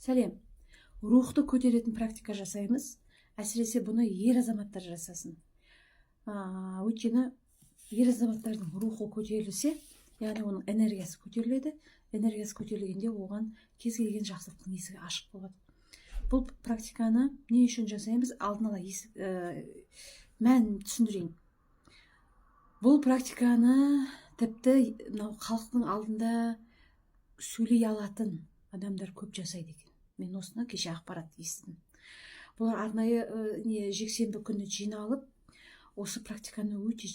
Сәлем! Рухты көтеретін практика жасаймыз. Әсіресе бұны ер азаматтар жасасын, өйткені ер азаматтардың рухы көтерілсе, яғни оның энергиясы көтеріледі. Энергиясы көтерілгенде, оған кез келген жақсылықтың есігі ашық болады. Бұл практиканы не үшін жасаймыз? Алдын ала мәнін түсіндірейін. Бұл практиканы тіпті мынау халықтың алдында сөйлей алатын адамдар көп жасайды екен. Мен осыны кеше ақпарат естідім. Бұлар арнайы не, жексенбі күні жиналып, осы практиканы өте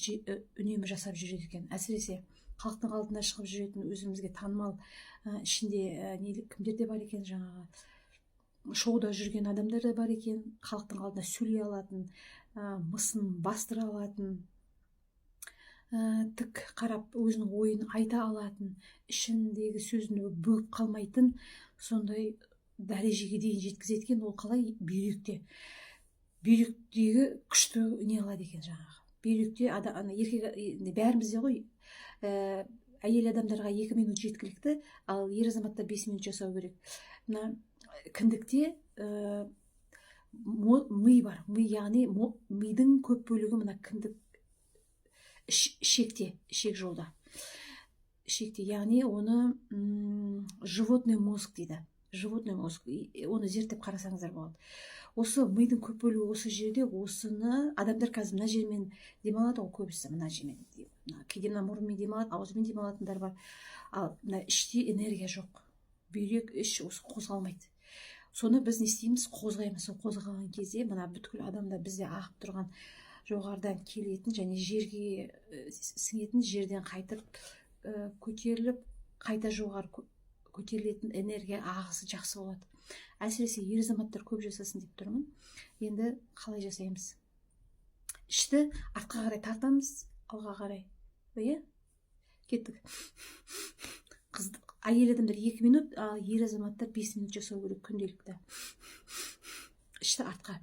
үнемі жасап жүреді екен. Әсіресе халықтың алдына шығып жүретін, өзімізге танымал, ішінде не, кімдер де бар екен, жаңағы шоуда жүрген адамдар да бар екен. Халықтың алдында сөйлей алатын, мысын бастыра алатын, тік қарап өзінің ойын айта алатын, ішіндегі сөзін бөгіп қалмайтын, сондай дәрежеге дейін жеткізеді екен. Ол қалай? Бүйректегі күшті не қылады екен. Жаңағы бүйректе ана еркек, бәрімізде ғой, әйел адамдарға 2 минут жеткілікті, ал ер азаматтар 5 минут жасау керек. Мына кіндікте ми бар, ми, яғни мидың көп бөлігі мына кіндік, ішекте, ішек жолда, ішекте. Яғни оны животный мозг дейді, животный мозг. Оны зерттеп қарасаңыздар болады. Осы мидың көп бөлігі осы жерде. Осыны адамдар қазір мына жермен демалады ғой көбісі, мына жермен, кейде мына мұрнымен демалады, аузымен демалатындар бар. Ал мына іште энергия жоқ, бүйрек, іш осы қозғалмайды. Соны біз не істейміз? Қозғаймыз. Сол қозғалған кезде мына бүткіл адамда, бізде ағып тұрған жоғарыдан келетін және жерге сіңетін, жерден қайтып көтеріліп, қайта жоғары көтерілетін энергия ағысы жақсы болады. Әсіресе ер азаматтар көп жасасын деп тұрмын. Енді қалай жасаймыз? Ішті артқа қарай тартамыз, алға қарай, иә. Кеттік! Қыз, әйел адамдар 2 минут, ал ер азаматтар 5 минут жасау керек күнделікті. Ішті артқа.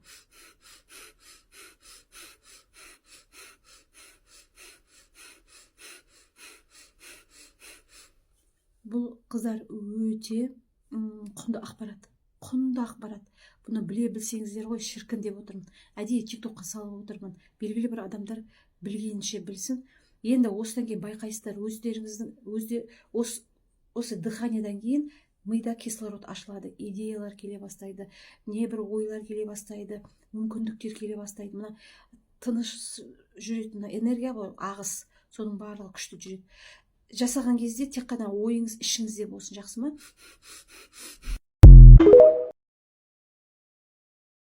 Бұл, қыздар, өте құнды ақпарат, құнды ақпарат. Бұны біле білсеңіздер ғой, шіркін деп отырмын. Әдейі Тик Токқа салып отырмын, белгілі бір адамдар білгенше білсін. Енді осыдан кейін байқайсыздар өздеріңіздің өзде осы дыханиедан кейін мида кислород ашылады, идеялар келе бастайды, небір ойлар келе бастайды, мүмкіндіктер келе бастайды. Мына тыныш жүретін энергия ғой, ағыс, соның барлығы күшті жүреді. Жасаған кезде тек қана ойыңыз ішіңізде болсын, жақсы ма?